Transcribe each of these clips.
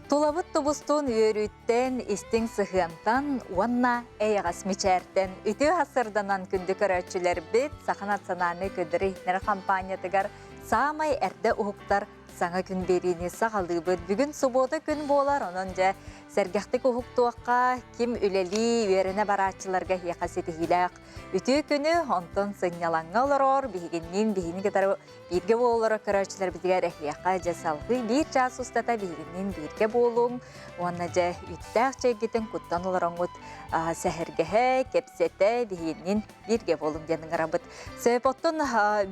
Тулабыт тубустуун үөрүүттэн, истиҥ сыһыантан уонна эйэҕэс мичээртэн үтүө сырданан күндү көрөөччүлэрбит Саха национальнай көрдөрүү-иһитиннэрэр хампаанньатыгар саамай эрдэ уһуктар саҥа күн биэриини саҕалыыбыт. Бүгүн субуота күн буолар, онон дьэ сэргэхтик уһуктуохха, ким үлэлии, үөрэнэ барааччыларга эһиэхэ ситиһиилээх үтүө күнү, онтон сынньалаҥҥа олорор, биһигинниин биһигини кытары Бииргэ буолаллара көрөөччүлэрбитигэр эһиэхэ дьэ салгыы биир чаас устата биһигинниин бииргэ буолуҥ уонна дьэ үттээх чэйгитин куттан олороҥҥут сэһэргэһэ, кэпсэтэ биһигинниин бииргэ буолуҥ диэн ыҥырабыт. Сөп оттон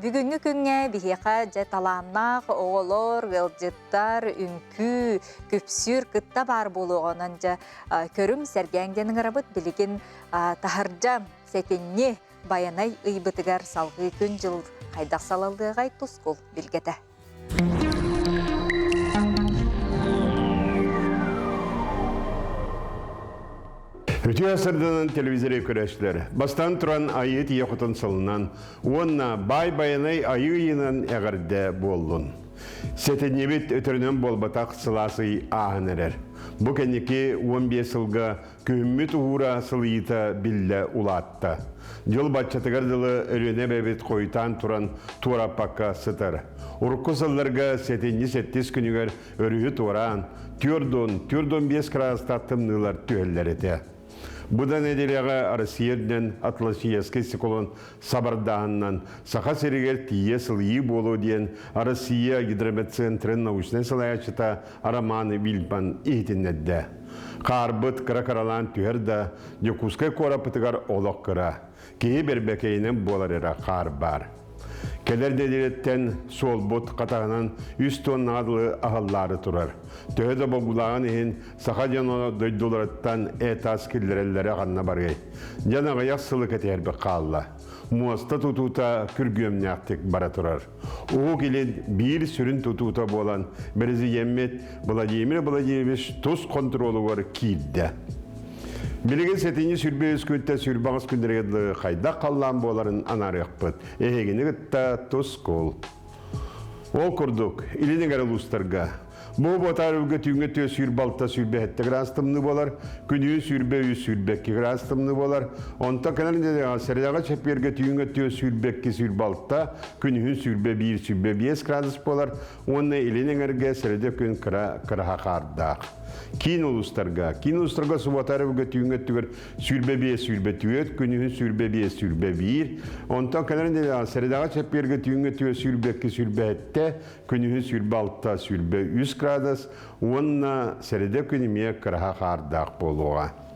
бүгүҥҥү күҥҥэ биһиэхэ дьэ талааннаах оҕолор, ыалдьыттар, үҥкүү, күпсүүр кытта баар буолуоҕунан дьэ көрүҥ, сэргээҥ диэн ыҥырабыт. Билигин таһырдьа сэтинньи Байанай ыйбытыгар салгыы күн-дьыл хайдах салаллыаҕай тускул билгэтэ. Үтүө сырдынан телевизоры көрөөччүлэр. Бастаан туран айыы тиийэ хотон сылынан уонна баай байанай айыы ыйынан эҕэрдэ буоллун. Сэтинньибит өтөрүнэн буолбатах сылаас ый ааһан эрэр. Бу кэнники 15 сылга Күһүммүт уһуура сылыйыыта биллэ улаатта. Дьыл баччатыгар дылы Өлүөнэ эбэбит хойутаан туран туораппакка сытар. Урукку сылларга сэтинньи сэттис күнүгэр өрүһү туораан, 4-10, 4-15 кыраадыстаах тымныылар түһэллэр этэ. Бу да нэдиэлэҕэ Россия үрдүнэн Атласическай циклон сабардааһынынан Саха сиригэр тиийэ сылыйыы буолуо диэн Россия гидрометцентрын научнай салайааччыта Роман Вильман иһитиннэрдэ. Хаарбыт кыра-кыралаан түһэр да, Дьокуускай куораппытыгар олох кыра. Киһи бэрбэкэйинэн буолар эрэ хаар баар. Кэлэр нэдиэлэттэн суолбут хатаһынан үс туоннаҕа дылы аһыллаары турар. Төһө да бобуулааҕын иһин саха дьоно дойдуларыттан эт-ас киллэрэллэрэ ханна барыай? Дьон аҕыйах сылы кэтэһэрбит хаалла. Муоста тутуута күргүөмнээхтик бара турар. Уһук Илин биир сүрүн тутуута буолан, бэрэсидьиэммит Владимир Владимирович тус хонтуруолугар киирдэ. Билигин сэтинньи 23 күнтэн 28 күннэригэр дылы хайдах халлаан буоларын анаарыахпыт. Эһигини кытта тускул. Ол курдук, илин эҥэр улуустарга Бу ботаарылга түүҥҥэ түө 26 сүүрбэ градус тымныы буолар, күнүһүн 23 22 градус тымныы буолар. Онтон кэлэн сэрэдэҕэ чэппиэргэ түүҥҥэ түө 22 26, күнүһүн 21 25 градус буолар уонна илин эҥэргэ сэрэдэ күн кыра кыраһа хаардаах. Киин улуустарга, киин улуустарга субуотарылга түүҥҥэ өттүгэр 25 24, күнүһүн 25 21, онтон кэлэн сэрэдэҕэ чэппиэргэ түүҥҥэ түө 22 27, күнүһүн 26-23 градус уонна сэрэдэ күн эмиэ кыраһа хаардаах буолуоҕа.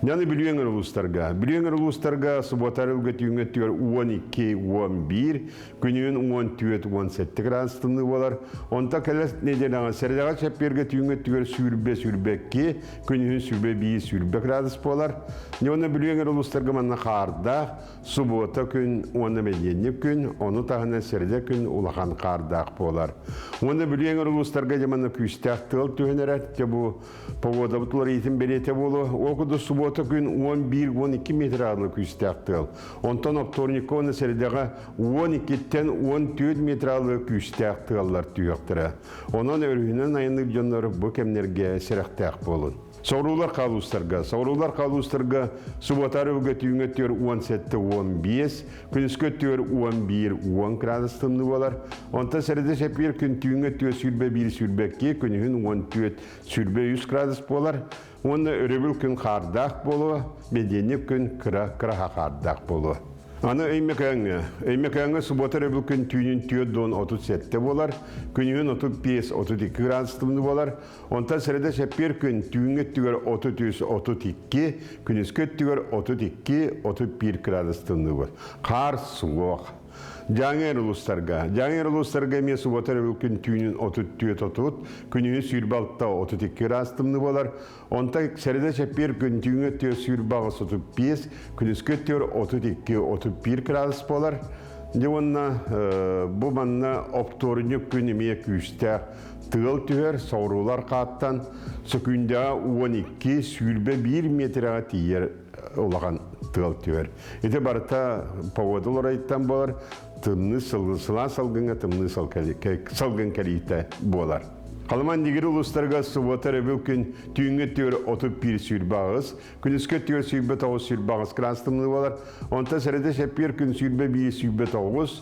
Яны Бүлүү улуустарга. Бүлүү улуустарга субуота ылга түүҥҥэ өттүгэр 12-11, күнүһүн 14-17 градус тымныы буолар. Онтон кэлэр нэдиэлэҕэ сэрэдэҕэ чэппиэргэ түүҥҥэ өттүгэр 20-22, күнүһүн 21-20 градус буолар. Уонна Бүлүү улуустарга манна хаардаах, Субуота күн уонна бэнидиэнньик күн, ону таһынан сэрэдэ күн улахан хаардаах буолар. Уонна Бүлүү эҥэр улуустарга дьэ манна күүстээх тыал түһэн эрэр. Дьэ бу погодабыт уларыйыытын бэлиэтэ буолуо. Ол курдук субуота күн 11-12 метр аҕалла күүстээх тыал. Онтон оптуорунньукка уонна сэрэдэҕэ 12-ттэн 14 метр аҕалла күүстээх тыаллар түһүөхтэрэ. Онон өрүһүнэн айанныыр дьоннор бу кэмнэргэ сэрэхтээх буолун. Соҕуруулар хаалуустарга. Соҕуруулар хаалуустарга субуотаар өбүгэ түүҥҥэ өттүгэр 17-15, күнүскү өттүгэр 11-10 градус тымныы буолар. Онтон сэрэдэ сэпиир күн түүҥҥэ өттүгэр 21-22, күнүһүн 14-23 градус буолар. Уонна өрөбүл күн хаардаах буолуо, бэдиэнньик күн кыра кыраһа хаардаах буолуо. Аны Өймөкөөҥҥө. Өймөкөөҥҥө субуота өрөбүл күн түүнүн 4-37 буолар, күнүһүн 35-32 градус тымныы буолар. Онтон сэрэдэ сэппиэр күн түүҥҥү өттүгэр 33-32, күнүскү өттүгэр 32-31 градус тымныыбыт. Хаар суох. Дьааҥы эр улуустарга. Дьааҥы эр улуустарга эмиэ субуота өрөбүл күн түүнүн 34-30, күнүһүн 26-32 градус тымныы буолар. Онтон сэрэдэ сэппиэр күн түүҥҥү өттүгэр 28-35, күнүскү өттүгэр 32-31 градус буолар. Дьэ уонна бу манна оптуорунньук күн эмиэ күүстээх Тыал түһэр, соҕуруулар хааттан сөкүүндэҕэ 12, 21 миэтэрэҕэ тиийэр улахан тыал түһэр. Ити барыта погода уларыйыттан буолар, тымныы сылаас салгыҥҥа тымныы салгын кэлиитэ буолар. Халыман Дигир улуустарыгар субуота өрөбүл күн түүҥҥү өттүгэр 31 28, күнүскү өттүгэр 29 28 градус тымныы буолар. Онтон сэрэдэ сэппиэр күн 21 29,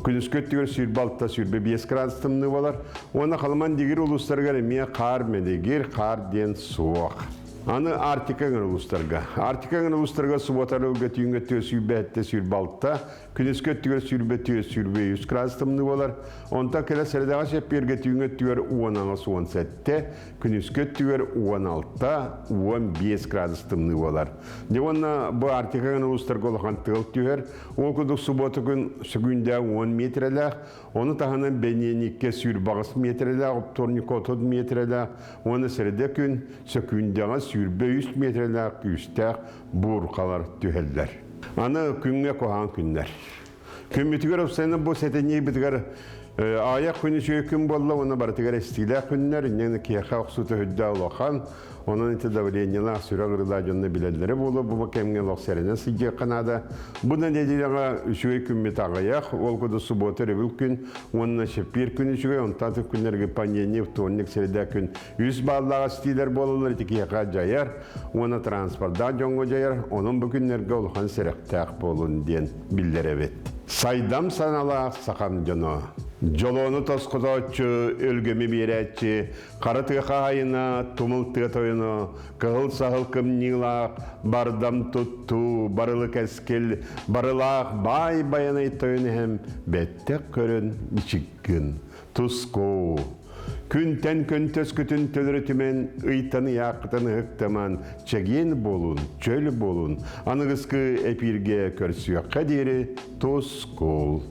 күнүскү өттүгэр 26 25 градус тымныы буолар. Уонна Халыман Дигир улуустарыгар эмиэ хаар мэлигир, хаар диэн суох. Аны Арктика эҥэр улуустарга. Арктика эҥэр улуустарга субуота өрөбүлгэ түүҥҥү өттүгэр 27 26, Күнүскү өттүгэр 22 23 градус тымныы буолар. Онтон кэлэ сэрэдэҕэ чэппиэргэ түүҥҥү өттүгэр 18-17, күнүскү өттүгэр 16-15 градус тымныы буолар. Дьэ уонна бу Арктика улуустарга улахан тыал түһэр. Ол курдук субуота күн сөкүүндэ 10 миэтэрэлээх, ону таһынан бэниэньиккэ 28 миэтэрэлээх, оптуорньукка 30 миэтэрэлээх уонна сэрэдэ күн сөкүүндэҕэ 23 миэтэрэлээх күүстээх буурҕалар түһэллэр. Аны күҥҥэ куһаҕан күннэр. Күммүтүгэр уопсайынан бу сэтинньибитигэр аҕыйах күн үчүгэй күн буолла уонна барытыгар эстиилээх күннэр, инньэ киһиэхэ охсуута үрдээх улахан, онон ити давлениелаах сүрэх ыарыылаах дьонно билэллэрэ буолуо, бу кэмҥэ олох сэрэнэн сылдьыахха наада. Бу нэдиэлэҕэ үчүгэй күммүт аҕыйах, ол курдук субуота өрөбүл күн уонна чэппиэр күн үчүгэй, онтон атын күннэргэ понедельник, вторник, среда күн үс бааллаах эстиилэр буолаллар, ити киһиэхэ дьайар. уонна транспордаах дьоҥҥо дьайар, онон бу күннэргэ улахан сэрэхтээх буолун диэн биллэрэбит. Сайдам саналаах сахам дьоно. Дьолуону тосхотооччу, өлгөмү биэрээччи, хара тыа хаһаайына, тумул тыа тойоно, кыһыл саһыл кымньыылаах, бардам туттуу, барылы кэскил, барылаах баай байанай тойон эһэм бэттэх көрөн ичиккин, тускуу. Күнтэн көнтөскүтүн төлөрүтүмэн, ыйтан ыйааххытын ыһыктаман, чэгиэн буолун, чөл буолун, аныгыскы эпииргэ көрсүөххэ диэри тускул.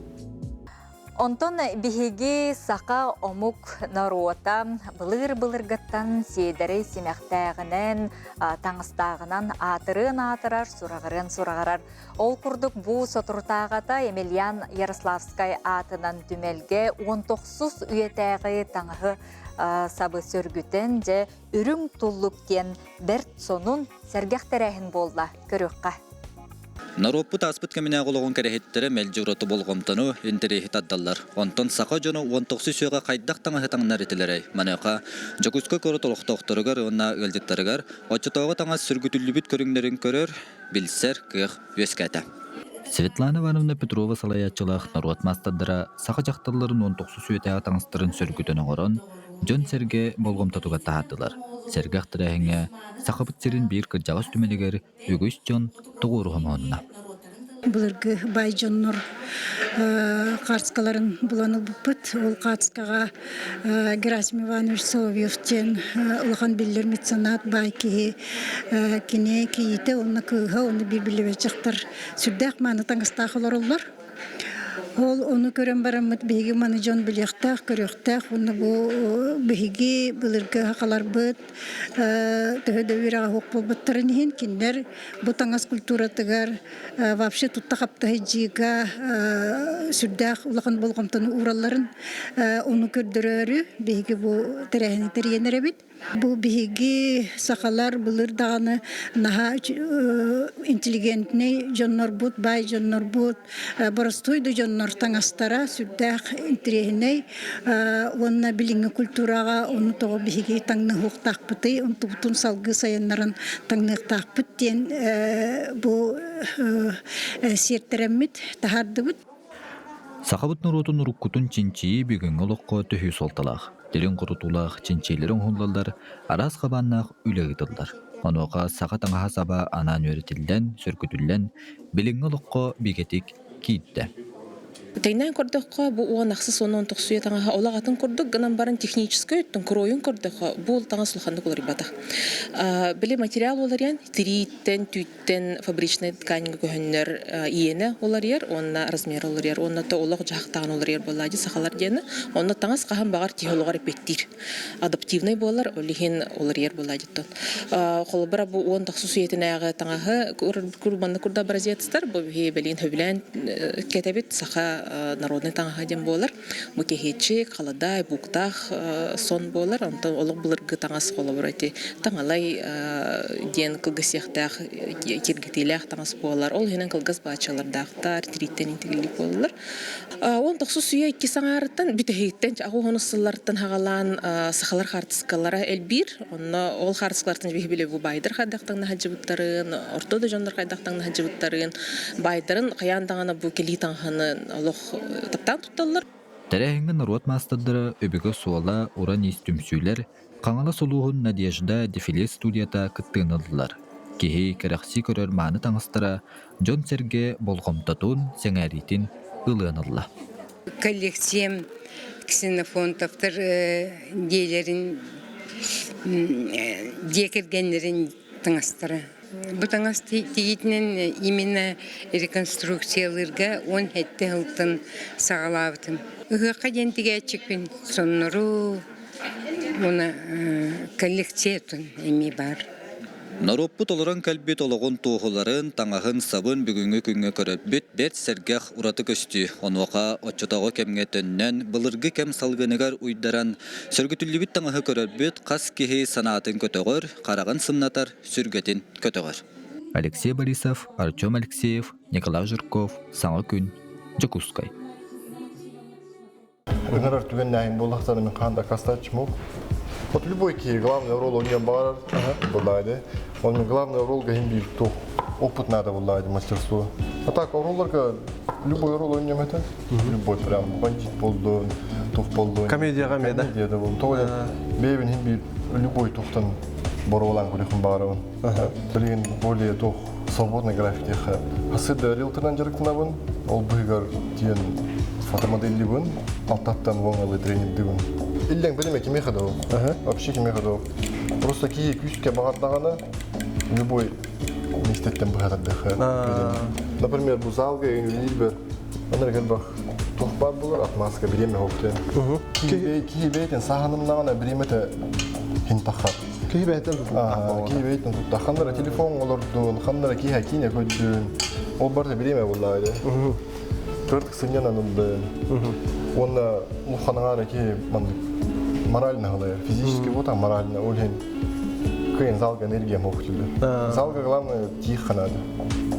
Онтон биһиги саха омук норуота былыр-былыргыттан сиэдэрэй симэхтээҕинэн, таҥастааҕынан аатырыан аатырар, сураҕырыан сураҕырар. Ол курдук бу соторутааҕыта Емельян Ярославскай аатынан түмэлгэ 19 үйэтээҕи таҥаһы сабы сөргүтэн, дьэ, үрүҥ туллук диэн бэрт сонун, сэргэх тэрээһин буолла. Көрүөххэ. Норуоппут ааспыт кэминээҕи олоҕун кэрэһиттэрэ мэлдьи ураты болҕомтону, интэриэһи тардаллар. Онтон саха дьоно 19 үйэҕэ хайдах таҥаһы таҥнар этилэрэй? Маныаха Дьокуускай куорат олохтоохторугар уонна ыалдьыттарыгар оччотооҕу таҥас сөргүтүллүбүт көрүҥнэрин көрөр, билсэр кыах үөскээтэ. Светлана Ивановна Петрова салайааччылаах норуот маастардара саха дьахталларын 19 үйэтээҕи таҥастарын сөргүтэн оҥорон, дьон-сэргэ болҕомтотугар таһаардылар. Сэргэх тэрээһиҥҥэ Сахабыт сирин биир кырдьаҕас түмэлигэр үгүс дьон тоҕуоруһа муһунна. Былыргы баай дьоннор хаартыскаларын булан ылбыппыт. Ол хаартыскаҕа Герасим Иванович Соловьев диэн улахан биллэр меценат баай киһи кини кийиитэ уонна кыыһа уонна биир биллибэт дьахтар сүрдээх мааны таҥастаах олороллор. Ол ону көрөн бараммыт биһиги маны дьон билиэхтээх, көрүөхтээх уонна бу биһиги былыргы сахаларбыт төһө да үөрэҕэ суох буолбуттарын иһин кинилэр бу таҥас культуратыгар вообще тутта-хапта сылдьыыга сүрдээх улахан болҕомтону ууралларын ону көрдөрөөрү биһиги бу тэрээһини тэрийэн эрэбит. Бу биһиги сахалар былыр даҕаны наһаа интеллигентнэй дьоннорбут, баай дьоннорбут, боростуой да дьоннор таҥастара сүрдээх интэриэһинэй уонна билиҥҥи культураҕа ону тоҕо биһиги таҥныһыахтаахпытый, онтубутун салгыы сайыннаран таҥныахтаахпыт диэн бу сиэртэрэммит таһаардыбыт. Сахабыт норуотун уруккутун чинчийии бүгүҥҥү олоххо төһүү суолталаах. Дириҥ хорутуулаах чинчиилэри оҥоһуллаллар, араас хабааннаах үлэ ыытыллар. Онуоха саха таҥаһа-саба анаан үөрэтиллэн, сөргүтүллэн, билиҥҥи олоххо бигэтик киирдэ. Тэҥнээн көрдөххө, бу 10 ахсыс уонна 19 үйэ таҥаһа олох атын курдук гынан баран техническэй өттүн кроойун көрдөххө, бу таҥас улаханнык уларыйбатах. Били материал уларыйан, тирииттэн, түүттэн фабричнай тканьга көһөннөр иэнэ уларыйар уонна размера уларыйар уонна то олох дьаһахтаан уларыйар буоллаа дии сахалар диэни. Онно таҥас хаһан баҕар киһи олоҕор эппиэттиир. Адаптивнай буолар, ол иһин уларыйар буоллаа диттон. Холобура бу 19 үйэтинээҕи таҥаһы курбанны курда образецтар бу биһи бэлиин хөбүлээн кэтэбит саха. народнай таҥаһа диэн буолар. Бу кэһиэччик, халадаай, бууктаах сон буолар. Онтон олох былыргы таҥас холобура ити таҥалай диэн кылгас сиэхтээх киргитиилээх таҥас буолар. Ол иһинэн кылгас бааччалардаахтар, тирииттэн интигиллик буолаллар. 19 үйэ иккис аҥаарыттан бүтэһигиттэн аҕыс сылларыттан хаҕалаан сахалар хаартыскалара элбиир. Онно ол хаартыскалартан биһи билэ бу баайдар хайдах таҥна сылдьыбыттарын, орто да дьоннор хайдах таҥна сылдьыбыттарын, баайдарын хайаан даҕаны бу кэлии таҥаһаны олох таптаан тутталлар. Тэрээһиҥҥэ норуот маастардара Өбүгэ суола, уран иис түмсүүлэр, Хаҥалас улууһун Надежда дефиле студията кыттыыны ыллылар. Киһи кэрэхсии көрөр мааны таҥастара дьон-сэргэ болҕомтотун, сэҥээриитин ылыан ылла. Коллекциям Ксенофонтовтар дьиэлэрин дьиэ кэргэннэрин таҥастара. Бу таҥас тигиитинэн именно реконструкциялыырга 17 сылтан саҕалаабытым. Ыһыахха диэн тигээччикпин соннору уонна коллекциятын эмиэ баар. Норуоппут олорон кэлбит олоҕун туоһуларын, таҥаһын-сабын бүгүҥҥү күҥҥэ көрөрбүт бэрт сэргэх ураты көстүү. Онуоха оччотооҕу кэмҥэ төннөн, былыргы кэм салгыныгар уйдаран, сөргүтүллүбүт таҥаһы көрөрбүт хас киһи санаатын көтөҕөр, хараҕын сымнатар, сүргэтин көтөҕөр. Алексей Борисов, Артем Алексеев, Николай Жирков, Саҥа күн, Дьокуускай. Ыҥырар түгэннээһин буоллахтарына мин хаһан да аккаастааччым Вот любой киһи главный роль у нее баар буллаады. Он главный роль иһин биир туох опыт надо буллаады мастерство. А так ролларга любой роль ойнем это. Любой прям бандит болдун, тух болдун. Комедияға ме да? Комедияда болдун. Тоҕо бэйэбин иһин биир любой тухтан боруолаан көрүөхүн баҕарабын. Билигин более туох свободный график диэххэ. Хасыда риэлторынан дьарыктанабын. Ол быһыгар диэн фотомоделлибын, алтаттан уоҥалы тренингдибин. Иллэҥ билиме кимиэхэ да ол. Вообще кимиэхэ да ол. Просто киһи күүскэ баҕардаҕына любой миэстэттэн быһатардыха. Например, бу залга үлэлиирбэр анар элбэх туох баар буолар отмазка бириэмэ хоктуйан. Киһи бэйэтин саһанымнаҕына бириэмэтэ хин таххар. Киһи бэйэтин туттахха. Киһи бэйэтин туттах. Ханнара телефон олордун, ханнара киһи киинэ көрдүн. Ол барыта бириэмэ буоллаҕа дии. Кырдык сынньанан ыллын. Уонна улаханаҥаара киһи маннык морально халайар. Физически вот морально. Ол иһин кыйын залга энергия мохтуллар. Залга главное тиих надо.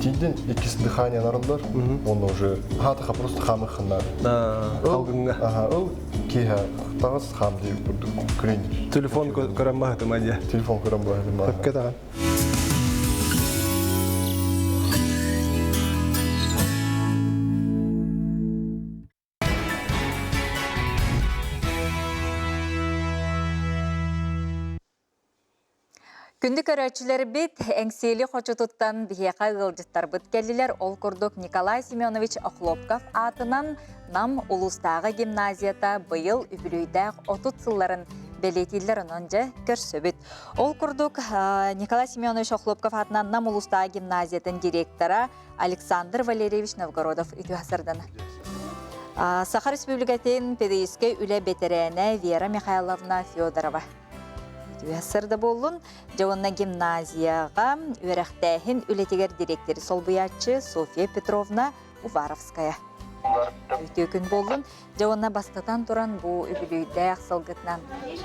Тиийдин иккис дыхание арыллар, онно уже хаатаха просто хаамыххын надо. Алгыңҥа. Ага, ол киһи таҕыс хаам диир курдук күрэннир. Телефон көрөн баһытыма дии. Телефон көрөн баһытыма. Сөпкө даҕан. Күндү көрөөччүлэрбит, Эҥсиэли хочотуттан биһиэхэ ыалдьыттарбыт кэллилэр. Ол курдук Николай Семенович Охлопков аатынан Нам улуустааҕы гимназията быйыл үбүлүөйдээх 30 сылларын бэлиэтииллэр онон дьэ көрсөбүт. Ол курдук Николай Семенович Охлопков аатынан Нам улуустааҕы гимназиятын директора Александр Валерьевич Новгородов үтүө сардана. Саха Республикатын педагогическай үлэ бэтэрээнэ Вера Михайловна Федорова. Үтүө сарда буоллун. Дьэ уонна гимназияҕа үөрэхтээһин үлэтигэр дириэктэри солбуйааччы Софья Петровна Уваровская. Үтүө күн буоллун. Дьэ уонна бастатан туран бу үбүлүөйдээх сылгытынан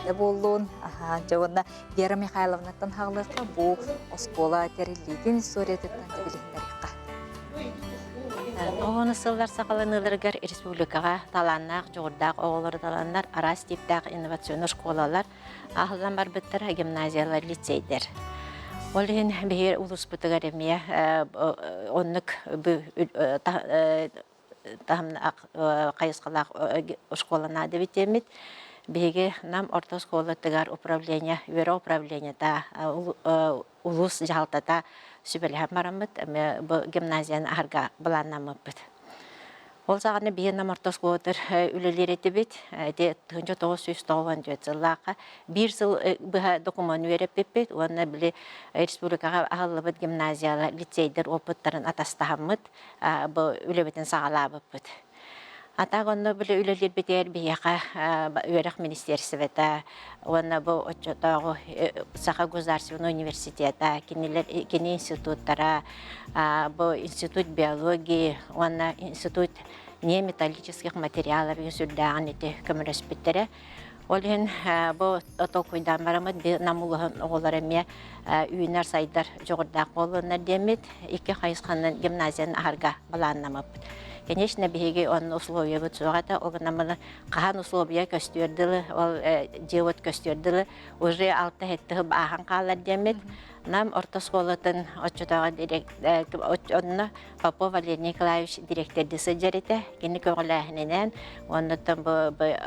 да буоллун. Аха, дьэ уонна Вера Михайловнаттан хаалыахха бу оскуола тэриллиитин историятыттан да билиһиннэриэххэ. Оҕону сыллар саҕаланыыларыгар республикаҕа талааннаах, дьоҕурдаах оҕолору таланнар араас тииптээх инновационнай школалар аһыллан барбыттара, гимназиялар, лицейдэр. Ол иһин биһиги улууспутугар эмиэ оннук таһымнаах хайысхалаах школа наада эбит диэммит. Биһиги Нам орто оскуолатыгар управление, үөрэх управлениета, улуус дьаһалтата сүбэлэһэн бараммыт, эмиэ бу гимназияны аһарга былааннаммыппыт. Ол саҕана биһи Нам орто оскуолатыгар үлэлиир этибит. Ити 1994 сыллаахха биир сыл быһа докумуон үөрэппиппит уонна били республикаҕа аһыллыбыт гимназиялар, лицейдэр опыттарын атастаһаммыт бу үлэбитин саҕалаабыппыт. А так онно били үлэлиирбитигэр биһиэхэ үөрэх министиэристибэтэ уонна бу оччотооҕу Саха государственнай университета, кинилэр кини институттара, бу институт биологии уонна институт не металлических материалов сүрдээҕин ити көмөлөспүттэрэ. Ол иһин бу толкуйдаан бараммыт би Нам улууһун оҕолоро эмиэ үүнэр-сайдар дьоҕурдаах буоллуннар диэммит икки хайысханан гимназияны аһарга былааннаммыппыт. Конечно, биһиги онно условиябыт суох этэ, ол гынан хаһан условия көстүөр дылы, ол дьиэбит көстүөр дылы уже алта сэттэ сыл ааһан хаалар диэммит Нам орто оскуолатын оччотооҕу онно Попов Валерий Николаевич дириэктэрдии сылдьар этэ. Кини көҕүлээһининэн уонна бу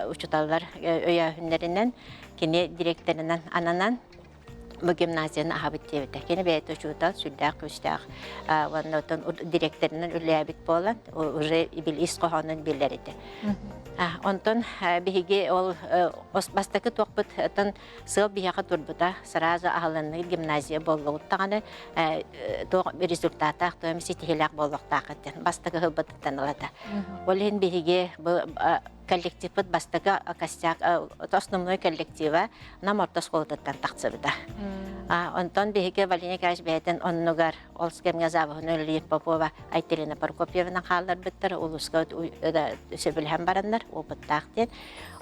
учууталлар өйөөһүннэринэн кини дириэктэринэн ананан бу гимназияны аһабыт диэбитэ. Кини бэйэтэ учуутал, сүрдээх күүстээх уонна оттон дириэктэринэн үлэлээбит буолан уже ис хоһоонун билэр этэ. Онтон биһиги ол бастакы туохпут сыал биһиэхэ турбута сразу аһылынныы гимназия буоллугут даҕаны туох результаттаах туом ситиһиилээх буолуохтаах диэн бастакы сылбытыттан ылата. Ол иһин биһиги бу коллективпыт бастакы костяк основной коллектива Нам орто оскуолатыттан тахсыбыта. Онтон биһиги Валерий Николаевич бэйэтин оннугар ол кэмҥэ завуһун үлэлиир Попова Айталина Прокопьевна хаалларбыттар улууска сөбүлэһэн бараннар опыттаах диэн.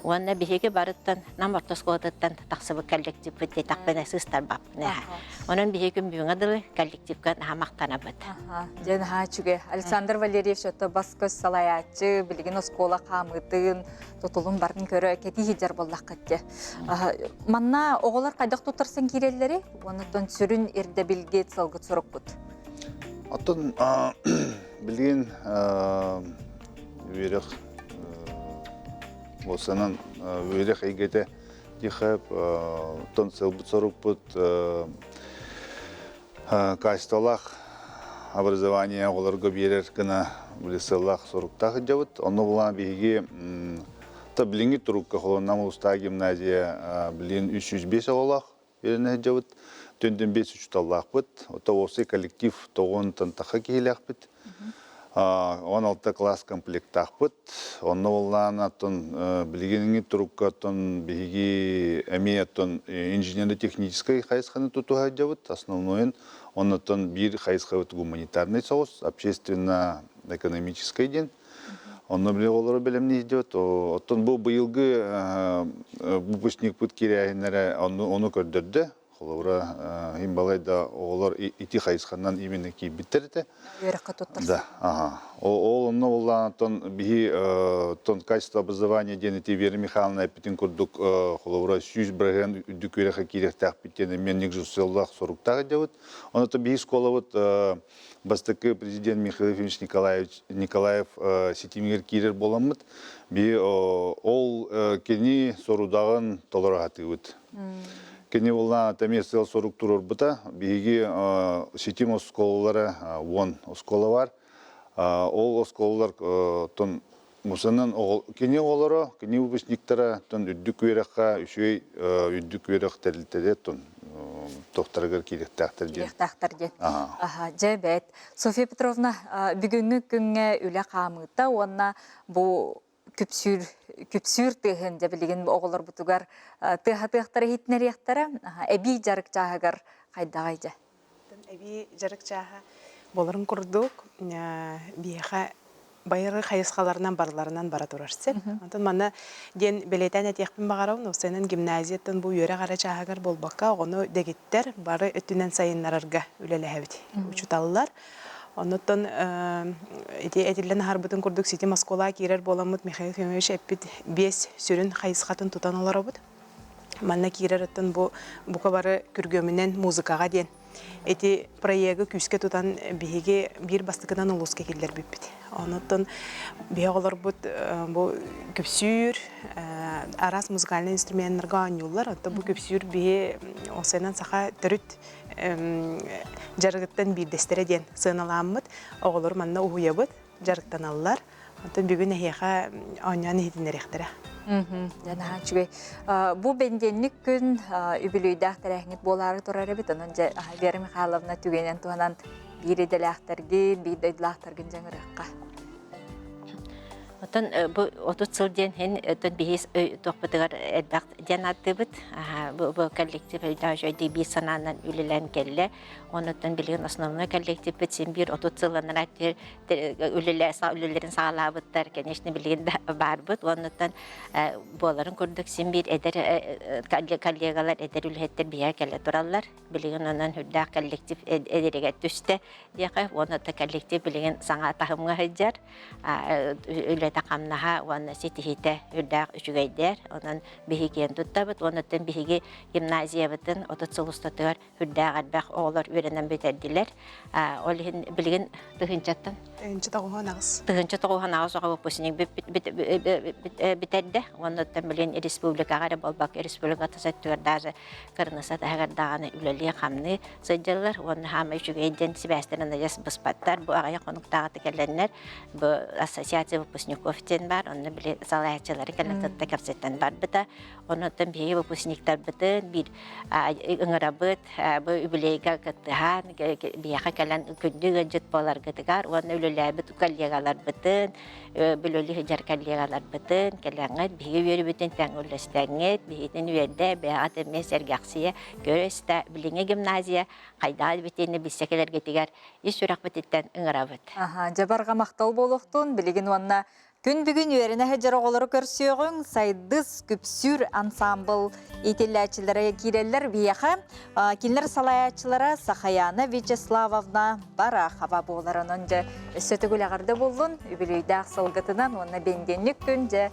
Уонна биһиги барыттан Нам орто оскуолатыттан тахсыбыт коллективпыт диэтэхпинэ сыыстарбаппын. Онон биһиги күн бүгүҥҥэ дылы коллективка наһаа махтанабыт. Дьэ наһаа үчүгэй. Александр Валерьевич ото бас-көс салайааччы, билигин оскуола хаамыытын, тутулун барын көрө кэтии сылдьар буоллаххыт дьэ. Манна оҕолор хайдах туттарсан киирэллэри, оннуттан сүрүн ирдэбилгит, сылгыт сорукпут. Оттон билигин үөрэх Уосанан үөрэх эйгэтэ диэхэ оттон сылбыт сорукпут качестволаах образование оҕолорго биэрэр гына били сыаллаах соруктаах сылдьабыт. Онно булаан биһиги та билиҥҥи турукка холоннам улуустааҕы гимназия билигин 305 оҕолоох үөрэнэ сылдьабыт. Түндүн биэс учууталлаахпыт. Ото уопсай коллектив тоҕуонтан таха киһилээхпит. 16 класс комплектаахпыт. Онно буоллаан оттон билигиҥҥи турукка оттон биһиги эмиэ оттон инженерно-техническай хайысханы тутуһа сылдьабыт. Основнойун оннуттан биир хайысхабыт гуманитарный соҕус, общественно-экономическай диэн. Онно били оҕолору бэлэмнии сылдьабыт. Оттон бу быйылгы выпускникпыт кирээһиннэрэ ону көрдөрдө. Холобура, иһин балай да оҕолор ити хайысханан именно киирбиттэр этэ. Үөрэххэ туттарсан. Да, ага. Ол онно буоллаан оттон биһи оттон качество образования диэн ити Вера Михайловна эппитин курдук холобура 100% үрдүк үөрэххэ киириэхтээхпит диэн эмиэ негжусыллаах соруктаах идеябыт. Онон биһи школабыт бастакы президент Михаил Ефимович Николаевич Николаев ситимигэр киирэр буоламмыт биһи ол кини сорудаҕын толоро сатыыбыт. Кини буоллаан эмиэ сыал-сорук туруорбута. Биһиги ситим оскуолалара 10 оскуола бар. Ол оскуолалар тон Мусанан кини оҕолоро, кини выпускниктара тон үрдүк үөрэххэ үчүгэй үрдүк үөрэх тэрилтэтэ тон тохтарыгар киириэхтээхтэр диэн. Киириэхтээхтэр диэн. Аха, дьэ бэт. Софья Петровна, бүгүҥҥү күҥҥэ үлэ хаамыыта уонна бу күпсүүр күпсүүр тыаһын дьэ билигин оҕолорбутугар тыаһатыахтара иһитинэриэхтэрэ. Эбии дьарык чааһыгар хайдаҕай дьэ? Эбии дьарык чааһа буоларын курдук, биһиэхэ байыры хайысхаларынан барыларынан бара турар сир. Онтон манна диэн бэлиэтээн этиэхпин баҕарабын, уопсайынан гимназияттан бу үөрэх эрэ чааһыгар буолбакка, оҕону дэгиттэр бары өттүнэн сайыннарарга үлэлэһэбит. Учуталлар. Оннуттан ити этиллэн аһарбытын курдук ситим оскуолаҕа киирэр буоламмыт Михаил Ефимович эппит биэс сүрүн хайысхатын тутан олоробут. Манна киирэр оттон бу бука бары күргүөмүнэн музыкаҕа диэн ити проегы күүскэ тутан биһиги биир бастакынан улууска киллэрбиппит. Онуттан биһи оҕолорбут бу күпсүүр араас музыкальнай инструменнарга оонньууллар. Оттон бу күпсүүр биһи осенан саха төрүт дьарыгыттан биирдэстэрэ диэн сыаналааммыт оҕолору манна уһуйабыт, дьарыктаналлар. Онтон бүгүн эһиэхэ оонньоон иһитиннэриэхтэрэ. Дьэ, наһаа үчүгэй. Бу бэндиэнник күн үбүлүөйдээх тэрээһиҥҥит буолаары турар эбит. Онон дьэ Вера Михайловна түгэнэн туһанан биир идэлээхтэргин, биир дойдулаахтаргын дьаҥырыахха. Оттон бу 30 сыл диэн иһин оттон биһи туохпутугар элбэх диэн ааттыыбыт. Бу коллектив өйдөөх үчүгэйдик биир санаанан үлэлээн кэллэ. Онуттан билигин основной коллективпит син биир 30 сылланара үлэлэрин саҕалаабыттар, конечно, билигин да баарбыт. Оннуттан буоларын курдук син биир эдэр коллегалар, эдэр үлэһиттэр биһиэхэ кэлэ тураллар. Билигин онон үрдээх коллектив эдэригэр түстэ диэхэ. Уонна коллектив билигин саҥа таһымҥа сылдьар. Үлэтэ-хамнаһа уонна ситиһиитэ үрдээх үчүгэйдэр. Онон биһиги киэн туттабыт. Уонна биһиги гимназиябытын 30 сыл устатыгар үрдээх элбэх оҕолор үөрэнэн бүтэрдилэр. Ол иһин билигин тыһыынчаттан 1098. 1098 оҕо выпускник бүтэрдэ. Уонна билигин республикаҕа эрэ буолбакка республика тас өттүгэр даже кырныса таһыгар даҕаны үлэлии-хамныы сылдьаллар. Уонна хаама үчүгэй диэн сибээстэрин адьас быспаттар. Бу аҕыйах хонуктааҕыта кэлэннэр бу ассоциация выпускников диэн баар. Онно били салайааччылары кэлэн кытта кэпсэтэн барбыта. Онуттан биһиги выпускниктарбытын биир ыҥырабыт бу үбүлүөйгэ кыттыһан биһиэхэ кэлэн күндү ыалдьыт буоларгытыгар уонна үлэлээбит коллегаларбытын үлэлии сылдьар коллегаларбытын кэлэҥҥит биһиги үөрүүбүтүн тэҥ үллэстэҥҥит биһигитин үөрдэ бэйэҕит эмиэ сэргэхсийэ көрө-истэ билиҥҥи гимназия хайдах эбитин билсэ кэлэргитигэр ис сүрэхпититтэн ыҥырабыт. Дьабарга махтал буолуохтун билигин уонна Күн бүгүн үөрэнэ сылдьар оҕолору көрсүөҕүҥ, Сайдыс күпсүүр ансаамбыл иитиллээччилэрэ киирэллэр биһиэхэ. Кинилэр салайааччылара Сахаяна Вячеславовна Барахова буолар. Онон дьэ өссө төгүл эҕэрдэ буоллун, үбүлүөйдээх сылгытынан уонна бэндиэнньик күн дьэ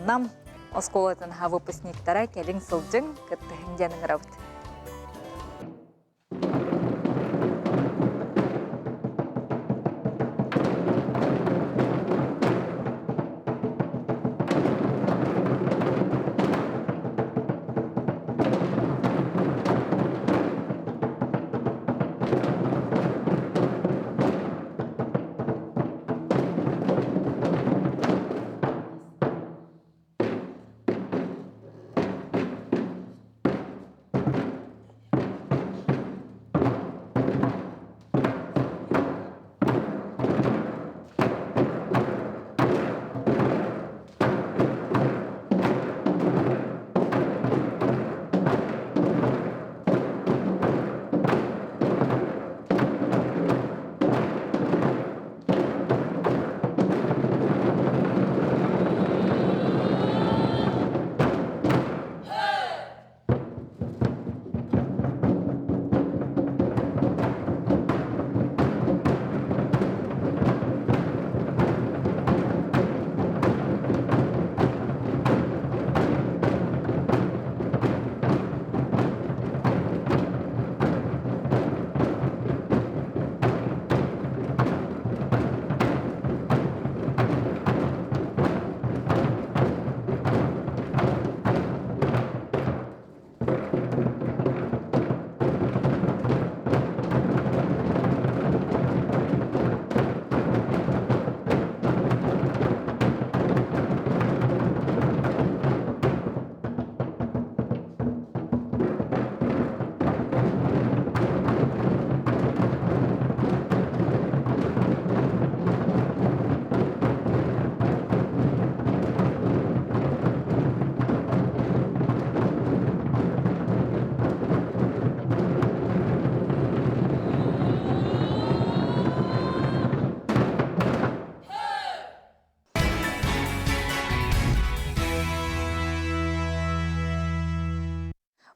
Нам оскуолатын выпускниктара кэлиҥ сылдьыҥ, кыттыһыҥ диэн ыҥырабыт.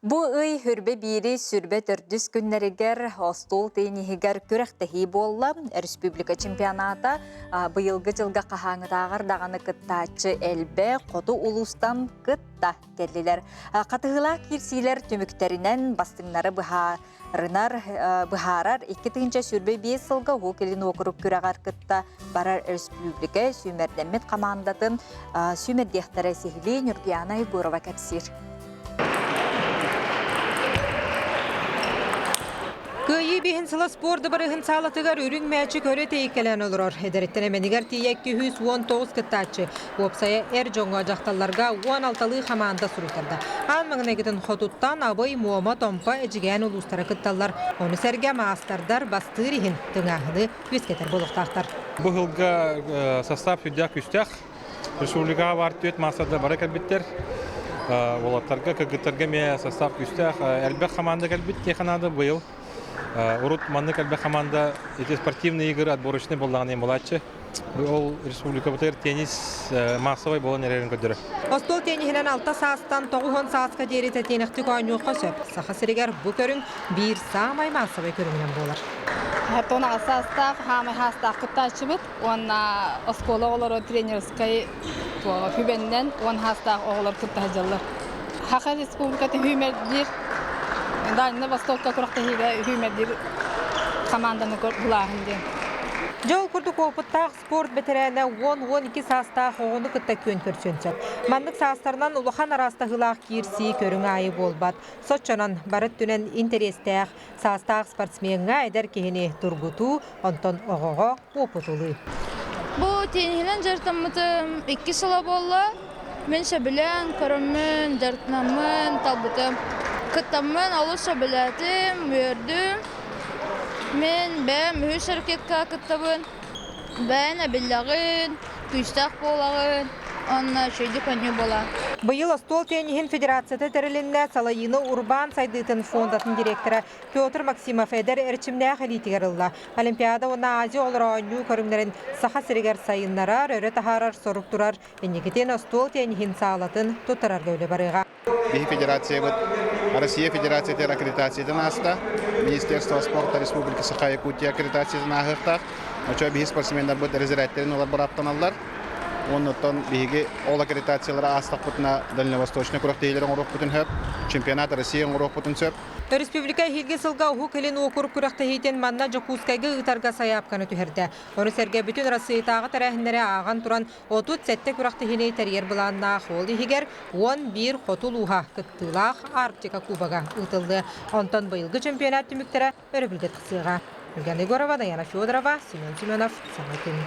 Бу ый хүрбэ биири сүрбэ төрдүс күннэригэр остуол тенниһигэр күрэхтэһии буолла. Республика чемпионата быйылгы дьылга хаһааҥытааҕар даҕаны кыттааччы элбэх, хоту улуустан кытта кэллилэр. Хатыһыылаах киирсиилэр түмүктэринэн бастыҥнары быһаарынар быһаарар 2025 сылга Уһук Илин уокурук күрэҕэр кытта барар республика сүүмэрдэммит хамаандатын сүүмэрдиэхтэрэ сиһилии Нюргуяна Егорова кэпсиир. Кыайыы биһин сыла спорт барыһын саалатыгар үрүҥ мээчик өрө тэйиккэлээн олорор. Эдэриттэн эмэнигэр тиийэ 219 кыттааччы. Уопсайа эр дьоҥҥо дьахталларга 16-лыы хамаанда суруйтарда. Аан маҥнайгытын хотуттан Абый, Муома, Томпо, Эдьигээн улуустара кытталлар. Ону сэргэ маастардар бастыыр иһин тыҥааһыны үөскэтэр буолуохтаахтар. Бу сылга состав сүрдээх күүстээх. Республикаҕа баар түөрт маастардар бары кэлбиттэр. Уолаттарга, кыргыттарга эмиэ состав күүстээх. Элбэх хамаанда кэлбит диэххэ наада быйыл. Урут маннык элбэх хамаанда ити спортивные игры отборочный буоллаҕына буолааччы. Ол республикабытыгар теннис массовай буолан эрэрин көрдөрөр. Остуол тенниһинэн алта саастан 90 сааска диэри тэтиэнэхтик оонньуохха сөп. Саха сиригэр бу көрүҥ биир саамай маассабай көрүҥүнэн буолар. 16 саастаах, хаамай саастаах кыттааччыбыт уонна оскуола оҕолоро тренерскай хүбэннэн 10 саастаах оҕолор кытта сылдьаллар. Саха Республиката сүүмэрдиир Дальнай Востокка күрэхтэһиигэ сүүмэрдиир хамаанданы булааһын диэн. Дьэ ол курдук опыттаах спорт бэтэрээнэ 10-12 саастаах оҕону кытта күөн көрсүөн сөп. Маннык саастарынан улахан араастаһыылаах киирсии көрүҥ аайы буолбат. Соччонон бары өттүнэн интэриэстээх саастаах спортсмеҥҥа эдэр киһини тургутуу, онтон оҕоҕо уопутулуу. Бу тенниһинэн дьарыктаммытым икки сыла буолла. Мин сөбүлээн көрөммүн, дьарыктанаммын талбытым. Кыттаммын олус сөбүлээтим, үөрдүм. Мин бэйэм үһүс ракетка кыттабын. Бэйэн эбиллэҕин, күүстээх буолаҕын уонна үчүгэйдик оонньуу буолар. Быйыл остуол тенниһин федерацията тэрилиннэ салайыыны урбаан сайдыытын фондатын директора Петр Максимов эдэр эрчимнээх илиитигэр ылла. Олимпиада уонна Азия оҕолоро оонньуу көрүҥнэрин Саха сиригэр сайыннарар, өрө таһаарар сорук турар. Инникитин остуол тенниһин саалатын туттарарга үлэ барыаҕа. Биһи федерациябыт Россия Федерациятыгар аккредитациятын ааста. Министерство спорта Республики Саха-Якутия аккредитациятын ааһыахтаах. Очо биһи спортсменнарбыт резервтэрин ылар бырааптаналлар. Оннуттан биһиги ол аккредитациялары аастахпытына дальневосточный күрэхтэһиилэри оҥоруохпутун сөп, чемпионат России оҥоруохпутун сөп. Өрөспүүбүлүкэ эһиилги сылга Уһук Илин уокурук күрэхтэһиитин манна Дьокуускайга ыытарга сайаапканы түһэрдэ. Ону сэргэ бүтүн Арассыыйатааҕы тэрээһиннэри ааҕан туран 37 күрэхтэһиини тэрийэр былааннаах, ол иһигэр 11 хоту улууһа кыттыылаах Арктика Кубога ыытыллыа. Онтон быйылгы чемпионат түмүктэрэ өрөбүлгэ тахсыаҕа. Ульяна Егорова, Даяна Федорова, Семен Семенов, Саҥа күн.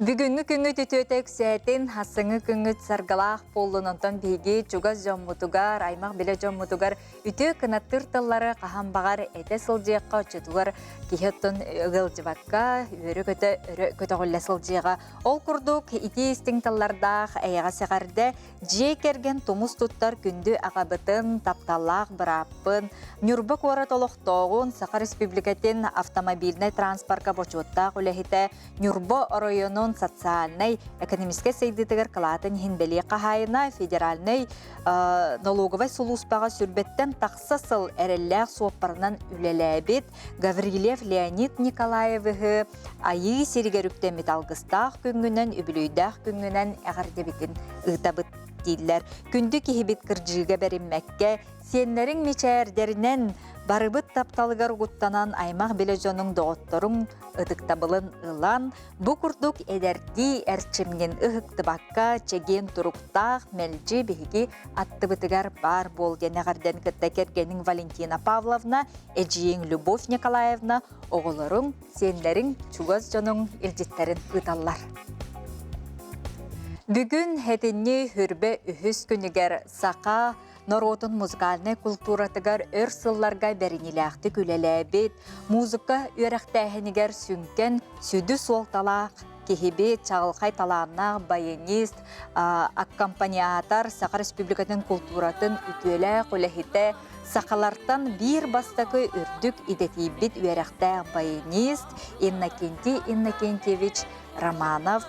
Бүгүҥҥү күҥҥүт үтүөтэ үксээтин, ассыҥҥы күҥҥүт саргылаах буоллун, онтон биһиги чугас дьоммутугар, аймах билэ дьоммутугар үтүө кынаттыыр тыллары хаһан баҕар этэ сылдьыахха, оччотугар киһи оттон ыалдьыбакка, үөрэ-көтө өрө көтөҕүллэ сылдьыаҕа. Ол курдук, итии истиҥ тыллардаах эйэҕэс эҕэрдэ Дьиэ кэргэн тумус туттар күндү аҕабытын, тапталлаах бырааппын, Ньурба куорат олохтооҕун, Саха Республикатын автомобильнай транспорка бочуоттаах үлэһитэ, Ньурба оройуонун социальнай, экономическай сайдыытыгар кылаатын иһин бэлиэ хаһаайына, федеральнай налоговай сулууспаҕа сүрбэттэн тахса сыл эрэллээх суоппарынан үлэлээбит Гаврильев Леонид Николаевиһы Айыы сиригэр үктэммит алгыстаах күҥҥүнэн, үбүлүөйдээх күҥҥүнэн эҕэрдэбитин ыытабыт дииллэр. Күндү киһибит кырдьыыга бэриммэккэ, сиэннэриҥ мичээрдэринэн барыбыт тапталыгар угуттанан аймах билэ дьонуҥ, доҕотторуҥ ытыктабылын ылан, бу курдук эдэрдии эрчимҥин ыһыктыбакка, чэгиэн туруктаах, мэлдьи биһиги аттыбытыгар баар буол диэн эҕэрдэн кытта кэргэниҥ Валентина Павловна, эдьиийиҥ Любовь Николаевна, оҕолоруҥ, сиэннэриҥ, чугас дьонуҥ илдьиттэрин ыыталлар. Бүгүн этинни хүрбэ үһүс күнүгэр саха норуотун музыкальнай култууратыгар өр сылларга бэриниилээхтик үлэлээбит, музыка үөрэхтээһинигэр сүҥкэн сүдү суолталаах киһибит, чаҕылхай талааннаах баянист, аккомпаниатор, Саха Республикатын култууратын үтүөлээх үлэһитэ, Сахалартан биир бастакы үрдүк идэтийбит үөрэхтээх баянист Иннокентий Иннокентьевич Романов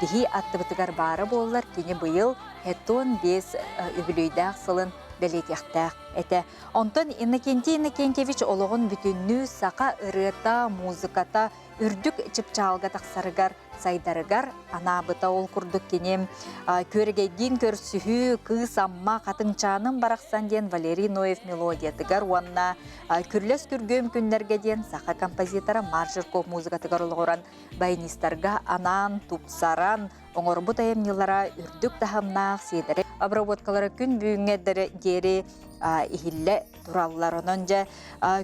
биһи аттыбытыгар баара буоллар, кини быйыл 75 үбүлүөйдээх сылын бэлиэтиэхтээх этэ. Онтон Иннокентий Иннокентьевич олоҕун бүтүннүү саха ырыата, музыката үрдүк чыпчаалга тахсарыгар сайдарыгар анаабыта. Ол курдук кини Күөрэгэйдиин көрсүһүү, Кыыс Амма, Хатыҥчааным барахсан диэн Валерий Ноев мелодиятыгар уонна Күрлэс күргүөм күннэргэ диэн саха композитора Марк Жирков музыкатыгар олоҕуран баянистарга анаан, тупсаран оҥорбут айымньылара үрдүк таһымнаах сиэдэрэй обработкалара күн бүгүҥҥэ диэри иһиллэ тураллар. Онон дьэ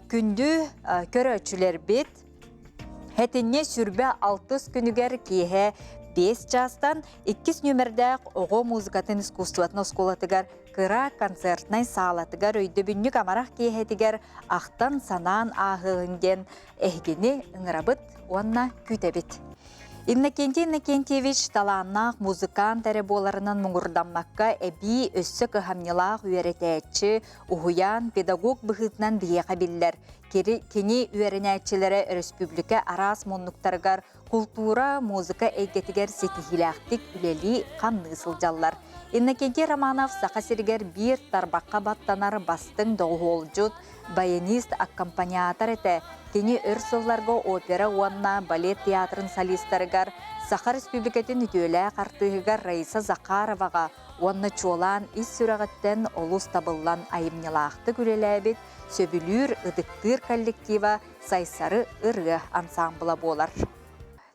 күндү көрөөччүлэрбит Этинньэ сүрбэ алтыс күнүгэр киэһэ 5 чаастан иккис нүөмэрдээх оҕо музыкатын искусствотын оскуолатыгар кыра концертнай саалатыгар өйдөбүнньүк амарах киэһэтигэр ахтан-санаан ааһыаҕыҥ диэн эһигини ыҥырабыт уонна күүтэбит. Иннокентий Иннокентьевич талааннаах музыкант эрэ буоларынан муҥурдаммакка эбии өссө кыһамньылаах үөрэтээччи, уһуйаан, педагог быһыытынан биһиэхэ биллэр. Кини үөрэнээччилэрэ өрөспүүбүлүкэ араас муннуктарыгар култуура, музыка эйгэтигэр ситиһиилээхтик үлэлии-хамныы сылдьаллар. Иннокентий Романов Саха сиригэр биир тарбахха баттанар бастыҥ доҕуһуолдьут, баянист, аккомпаниатор этэ. Кини өр сылларга опера уонна балет театрын солистарыгар, Саха Республикатын үтүөлээх артыыһыгар Раиса Захароваҕа уонна чуолаан ис сүрэҕиттэн олус табыллан айымньылаахтык үлэлээбит, сөбүлүүр, ытыктыыр коллектива Сайсары ырыа ансаамбыла буолар.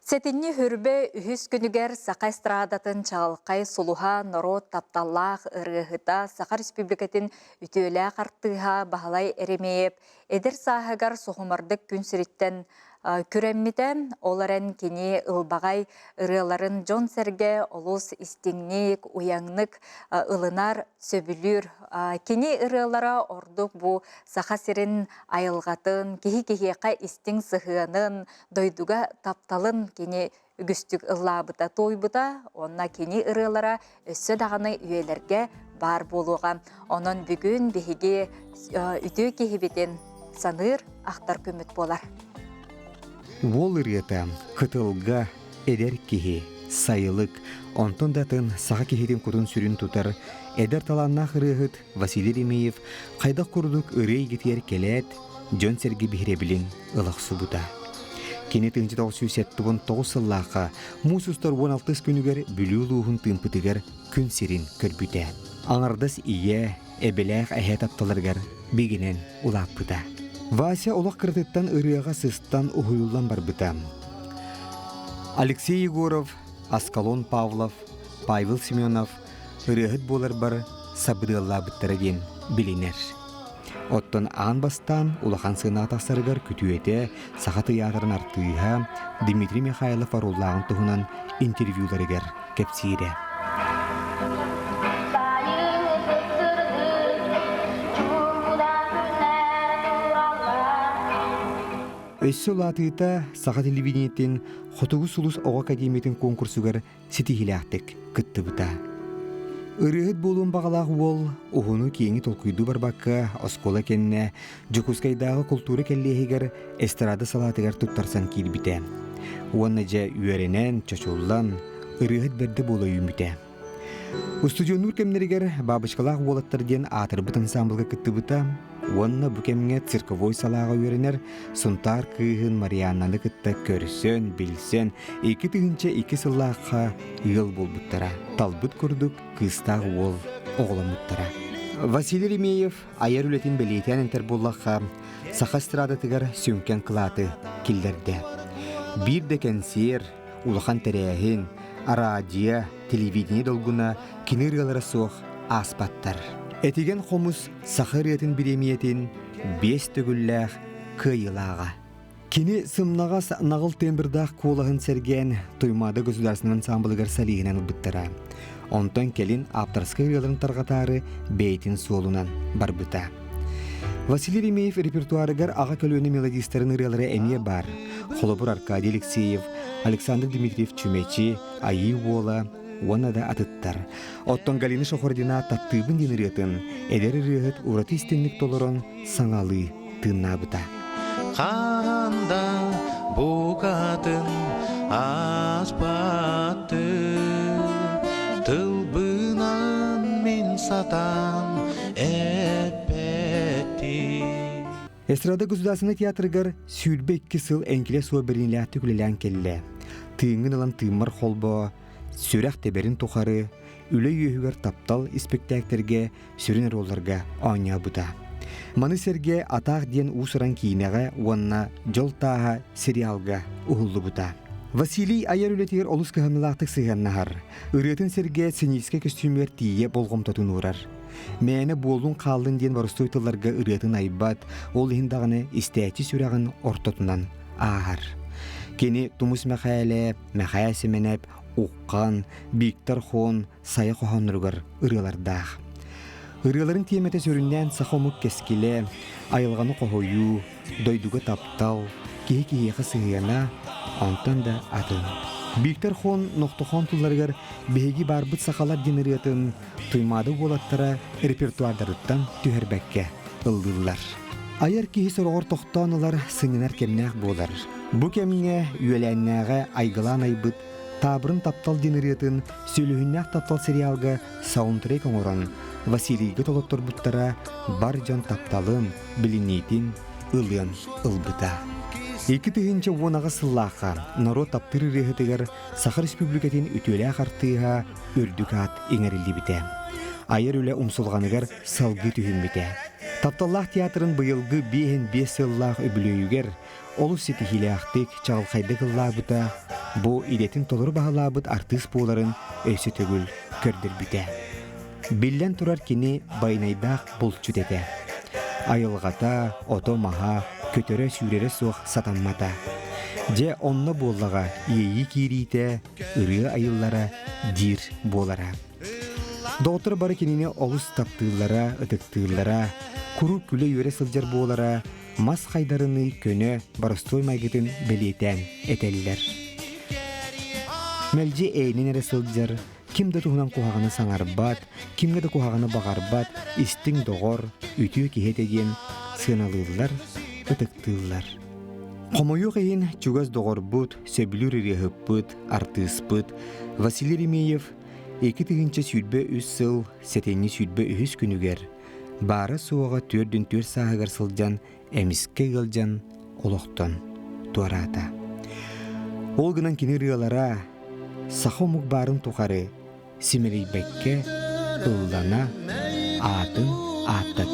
Сэтинньи Хүрбэ үһүс күнүгэр саха эстрадатын чаҕылхай сулуһа, норуот тапталлаах ырыаһыта, Саха Республикатын үтүөлээх артыыһа Баһылай Еремеев эдэр сааһыгар соһумардык күн сириттэн күрэммитэ. Ол эрэн кини ылбаҕай ырыаларын дьон-сэргэ олус истиҥник, уйаҥнык ылынар, сөбүлүүр. Кини ырыалара ордук бу Саха сирин айылҕатын, киһи киһиэхэ истиҥ сыһыанын, дойдуга тапталын кини үгүстүк ыллаабыта, туойбута уонна кини ырыалара өссө даҕаны үйэлэргэ баар буолуоҕа. Онон бүгүн биһиги үтүө киһибитин саныыр, ахтар күммүт буолар. Уол ырыата кытылга эдэр киһи, сайылык, онтон да атын саха киһитин кутун-сүрүн тутар эдэр талааннаах ырыаһыт Василий Ремеев хайдах курдук ырыа эйгэтигэр кэлээт, дьон-сэргэ биһирэбилин ыла охсубута. Кини 1979 сыллаахха муус устар 16 күнүгэр Бүлүү улууһун Тыымпытыгар күн сирин көрбүтэ. Аҥардас ийэ, эбэлээх эһээ тапталарыгар бигинэн улааппыта. Вася олох кыратыттан ырыаҕа сыстан уһуйуллан барбыта. Алексей Егоров, Аскалон Павлов, Павел Семенов ырыаһыт буоларбар сабыдыаллаабыттара диэн билинэр. Оттон аан бастаан улахан сыанаҕа тахсарыгар күтүөтэ Саха тыйаатырын артыыһа Дмитрий Михайлов оруоллааҕын туһунан интервьюларыгар кэпсиирэ. Өссө улаатыыта Саха телевидениетин Хотугу сулус оҕо академиятын конкурсугар ситиһиилээхтик кыттыбыта. Ырыаһыт буолуон баҕалаах уол уһуну-киэҥи толкуйдуу барбакка оскуола кэннэ Дьокуускайдааҕы култуура кэллиэһигэр эстрада салаатыгар туттарсан киирбитэ. Уонна дьэ үөрэнэн, чочуллан, ырыаһыт бэрдэ буола үүммүтэ. Устудьуоннуур кэмнэригэр «Бабочкалаах уолаттар» диэн аатырбыт ансаамбылга кыттыбыта уонна бу кэмҥэ цирковой салааҕа үөрэнэр Сунтаар кыыһын Марианнаны кытта көрсөн, билсэн, 2002 сыллаахха ыал буолбуттара. Талбыт курдук кыыстаах уол оҕоломмуттара. Василий Ремеев айар үлэтин бэлиэтээн этэр буоллахха, саха эстрадатыгар сүҥкэн кылааты киллэрдэ. Биир да кэнсиэр, улахан тэрээһин, араадьыйа, телевидение долгуна кини ырыалара суох ааспаттар. Этигэн хомус саха ырыатын бириэмийэтин биэс төгүллээх кыайыылааҕа. Кини сымнаҕас наҕыл тембрдаах куолаһын сэргээн Туймаада государственнай ансаамбылыгар солиһынан ылбыттара. Онтон кэлин ааптарскай ырыаларын тарҕатаары бэйэтин суолунан барбыта. Василий Ремеев репертуарыгар аҕа көлүөнэ мелодистарын ырыалара эмиэ баар. Холобур Аркадий Алексеев, Александр Дмитриев Чүмэчи, Айыы Уола уонна да атыттар. Оттон Галина Шахурдина «Таптыыбын» диэн ырыатын эдэр ырыаһыт ураты истинник толорон саҥалыы тыыннаабыта. Хаһан да букатын ааспаттыы тылбынан мин сатаан эппэттии. Эстрада государственнай театрыгар 22 сыл эҥкилэ суох бэриниилээхтик үлэлээн кэллэ. Тыыҥҥын ылан тыыммар холбоо, сүрэх тэбэрин тухары, үлэ үөһүгэр таптал испиктээктэргэ сүрүн оруолларга оонньообута. Маны сэргэ Атаах диэн уус-уран киинэҕэ уонна Дьол тааһа сериалга уһуллубута. Василий айар үлэтигэр олус кыһамньылаахтык сыһыаннаһар, ырыатын сэргэ сценическэй көстүүмүгэр тиийэ болҕомтотун уурар. Мээнэ буоллун-хааллын диэн боростуой тылларга ырыатын айбат, ол иһин даҕаны истээччи сүрэҕин ортотунан ааһар. Кини Тумус Мэхээлэ, Мэхээ Симэнэп, Уххан, Виктор Хон, Сайа хоһоонноругар ырыалардаах. Ырыаларын тиэмэтэ сүрүннээн саха омук кэскилэ, айылҕаны хоһуйуу, дойдуга таптал, киһи киһиэхэ сыһыана, онтон да атын. Бииктэр Хон Нохтохон тылларыгар «Биһиги баарбыт сахалар» диэн ырыатын Туймаада уолаттара репертуардарыттан түһэрбэккэ ыллыыллар. Айар киһи сороҕор тохтоон ылар, сынньанар кэмнээх буолар. Бу кэмҥэ үөлээннээҕэ айгылаан айбыт Таабырын таптал диэн ырыатын Сүлүһүннээх таптал сериалга саундтрек оҥорон Василийга толотторбуттара бар дьон тапталын, билиниитин ылыан ылбыта. 2018 сыллаахха норуот таптыыр ырыаһытыгар Саха Республикатын үтүөлээх артыыһа үрдүк аат иҥэриллибитэ. Айар үлэ умсулҕаныгар салгыы түһүммүтэ. Тапталлаах театрын быйылгы 55 сыллаах үбүлүөйүгэр олус ситиһиилээхтик, чаҕылхайдык ыллаабыта, бу идэтин толору баһылаабыт артыыс буоларын өссө төгүл көрдөрбүтэ. Биллэн турар кини байанайдаах булчут этэ. Айылҕата, ото-маһа, көтөрө-сүүрэрэ суох сатаммата. Дьэ, онно буоллаҕа иэйии киириитэ, ырыа айыллара диир буолара. Доҕоттор бары кинини олус таптыыллара, ытыктыыллара, куруук күлэ-үөрэ сылдьар буолара, мас хайдарыныы көнө, боростуой майгытын бэлиэтээн этэллэр. Мэлдьи эйинэн эрэ сылдьар, ким да туһунан куһаҕаны саҥарбат, кимҥэ да куһаҕаны баҕарбат, истиҥ доҕор, үтүө киһи этэ диэн сыаналыыллар, ытыктыыллар. Хомойуох иһин, чугас доҕорбут, сөбүлүүр ырыаһыппыт, артыыспыт Василий Еремеев 2023 сыл сэтинньи 23 күнүгэр баара-суоҕа 44 сааһыгар сылдьан эмискэ ыалдьан олохтон туораата. Ол гынан кини ырыалара саха омук баарын тухары симэлийбэккэ ыллана аатын ааттат.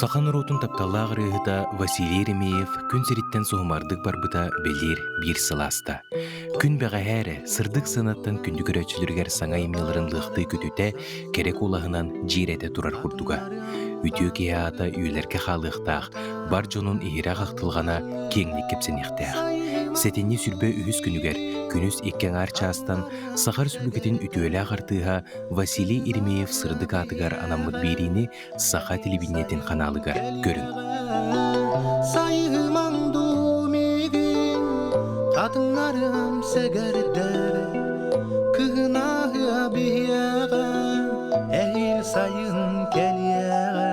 Саха норуотун тапталлаах ырыаһыта Василий Еремеев күн сириттэн суһумардык барбыта бэлиэр биир сыл ааста. Күн бэҕэһээ эрэ сырдык сыанаттан күндү көрөөччүлэригэр саҥа айымньыларын лыахтыы көтүтэ, кэрэ куолаһынан дьиэрэтэ турар курдуга. Үтүө киһи аата үйэлэргэ хаалыахтаах, бар дьонун иһирэх ахтылҕана киэҥник кэпсэниэхтээх. Сэтинньи 23 күнүгэр күнүс икки аҥаар чаастан Саха Өрөспүүбүлүкэтин үтүөлээх артыыһа Василий Еремеев сырдык аатыгар анаммыт биэриини Саха телевидениетин ханаалыгар көрүҥ. Хатыҥнарым сэгэрдэр кыһынааһыа биһиэҕэ эһиил сайын кэлиэҕэ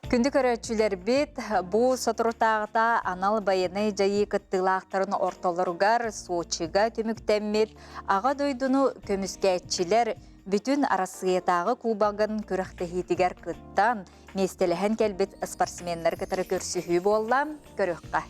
Күндү көрөөччүлэрбит, бу соторутааҕыта анал байыаннай дьайыы кыттыылаахтарын ортолоругар Сочига түмүктэммит Аҕа дойдуну көмүскээччилэр бүтүн Арассыыйатааҕы кубогын күрэхтэһиитигэр кыттан, миэстэлэһэн кэлбит спортсменнары кытары көрсүһүү буолла. Көрүөххэ.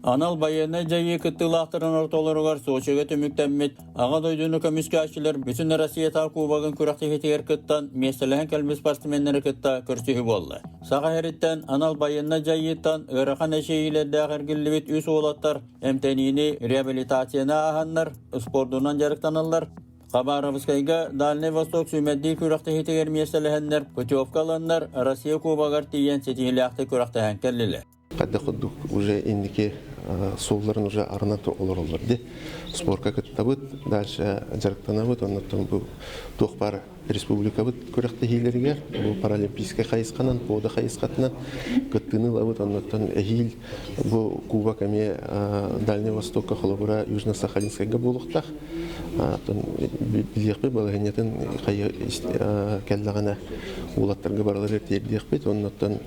Анал байыаннай дьайыы кыттыылаахтарын ортолоругар Сочига түмүктэммит Аҕа дойдуну көмүскээччилэр бүтүн Россиятааҕы кубогын күрэхтэһиитигэр кыттан миэстэлэһэн кэлбит спортсменнары кытта көрсүһүү буолла. Саха сириттэн анал байыаннай дьайыыттан ыарахан эчэйиилэрдээх эргиллибит үс уолаттар эмтэниини реабилитацияны ааһаннар спордунан дьарыктаналлар. Хабаровскайга Дальнай Восток сүүмэрдиир күрэхтэһиитигэр миэстэлэһэннэр путевка ыланнар Россия кубогар тиийэн ситиһиилээхтик күрэхтэһэн кэллилэр. Хайдах курдук уже инники суолларын уже арынан олороллор ди. Спорка кыттабыт, дальше дьарыктанабыт, оннуттан бу туох бар республикабыт күрэхтэһиилэригэр бу паралимпийскай хайысханан, пода хайысхатынан кыттыыны ылабыт, оннуттан эһиил бу кубок эмиэ Дальний Востокка холобура Южно-Сахалинскайга буолуохтаах. Билиэхпит балаһыанньатын кэллэҕинэ уолаттарга барыларыгар тиэрдиэхпит, оннуттан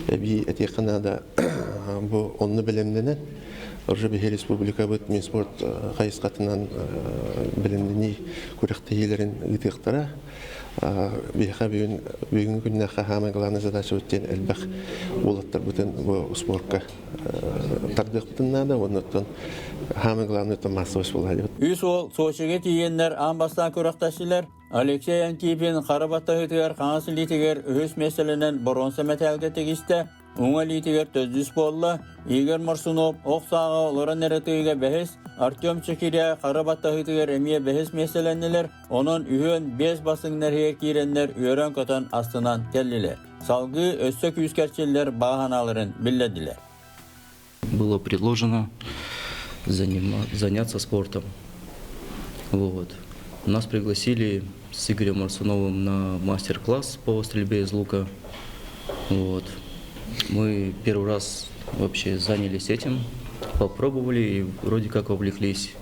эбии этиэххэ наада бу онно бэлэмнэнэн уже биһи республикабыт Минспорт хайысхатынан бэлэмнэнии күрэхтэһиилэрин ыытыахтара. Биһиэхэ бүгүн бүгүҥҥү күннээххэ саамай главная задачабыт диэн элбэх уолаттарбытын бу спорка тардыахпытын наада уонна саамай главное массовость буолла. Үс уол Сочига тиийэннэр аан бастаан күрэхтэстилэр. Алексей Антипин хара баттаһыытыгар хаҥас илиитигэр үһүс миэстэлэнэн боруонса мэтээлгэ тигистэ. уҥа илиитигэр төрдүс буолла, Игорь Морсунов ох сааҕа олорон эрэ тыыга бэһис, Артем Чекиря хара баттаһыытыгар эмиэ бэһис миэстэлэннилэр, онон үһүөн биэс бастыҥнар иһигэр киирэннэр үөрэн-көтөн астынан кэллилэр. Салгыы өссө күүскэ эрчиллэр баҕа санааларын биллэрдилэр. Было предложено заняться спортом. Вот. Нас пригласили с Игорем Арсуновым на мастер-класс по стрельбе из лука. Вот. Мы первый раз вообще занялись этим, попробовали и вроде как увлеклись.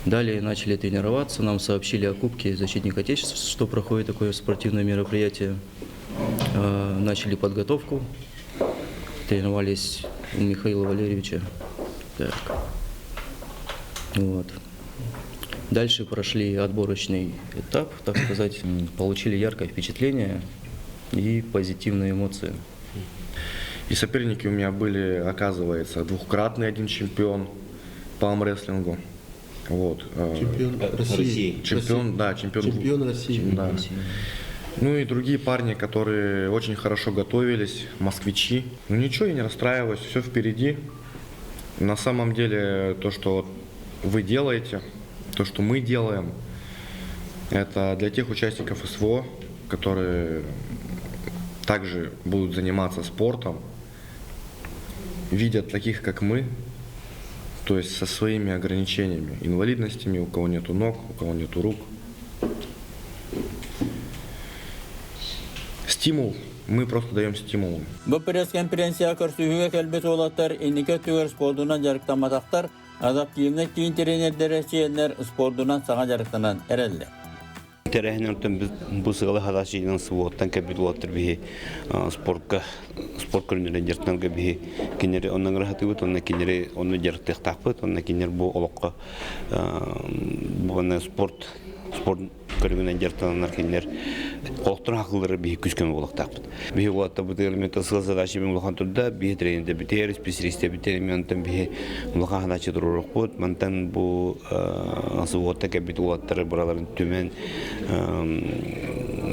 Далее начали тренироваться, нам сообщили о Кубке «Защитник Отечества», что проходит такое спортивное мероприятие. Начали подготовку, тренировались у Михаила Валерьевича. Так. Вот. Дальше прошли отборочный этап, так сказать, получили яркое впечатление и позитивные эмоции. И соперники у меня были, оказывается, двухкратный один чемпион по армрестлингу. Вот. Э, чемпион России. Чемпион, да, чемпион. Чемпион России. Да. Ну и другие парни, которые очень хорошо готовились, москвичи. Ну ничего, я не расстраиваюсь, все впереди. На самом деле то, что вы делаете, то, что мы делаем, это для тех участников СВО, которые также будут заниматься спортом, видят таких, как мы, то есть со своими ограничениями, инвалидностями, у кого нету ног, у кого нету рук. Стимул, мы просто даем стимул. Бу пресс-конференция көрсүһүүгэ кэлбит уолаттар инники өттүгэр спордунан дьарыктамматахтар, адаптивнай киин тренердэрэ сиэннэр спордунан саҥа дьарыктанан эрэллэр. Тэрээһин онтон бу сыалы хадашиинан сводтан кэлбит уолаттар биһи спортка спорт көрүнэрин дьарыктанарга биһи кинилэри онно ыҥыра онно кинилэри онно дьарыктыахтаахпыт онно кинилэр бу олоххо бу спорт спорт көрүҥүнэн дьарыктананнар кинилэр олохторун хакыллары биһи күс көмө буолуохтаахпыт. Биһи уолаттарбытыгар эмиэ сыл задача мен улахан турда, биһи тренерде битэр, специалистер битэр, эмиэ онтон биһи улахан задача туруорукпут. Мантан бу сводта кэлбит уолаттары бараларын түмэн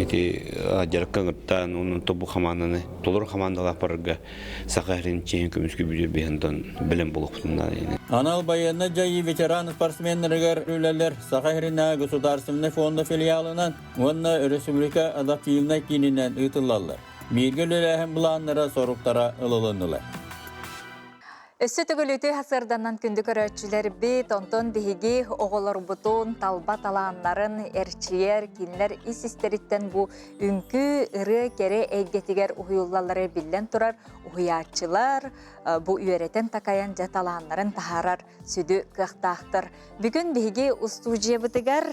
ити дьарыкка ыҥыртаан, онон бу хамаанданы толору хамаандалаах барарга Саха сирин чиэһин көмүскүү бүтүөр биһантан бэлэм буолуохпутун наада. Анал байыаннай дьайыы ветеран спортсменнарыгар үлэлэр Саха сиринээҕи государственнай фонда филиалынан уонна өрөспүүбүлүкэ адаптивнай киининэн ыытыллаллар. Бииргэ үлэлээһин былааннара, соруктара ылылыннылар. Өссө төгүл үтүө сарсыарданан күндү көрөөччүлэрбит, онтон биһиги оҕолорбутун талба талааннарын эрчийэр, кинилэр ис истэриттэн бу үҥкүү, ырыа кэрэ эйгэтигэр уһуйуллаллара биллэн турар уһуйааччылар бу үөрэтэн-такайан дьэ талааннарын таһаарар сүдү кыахтаахтар. Бүгүн биһиги устуудьуйабытыгар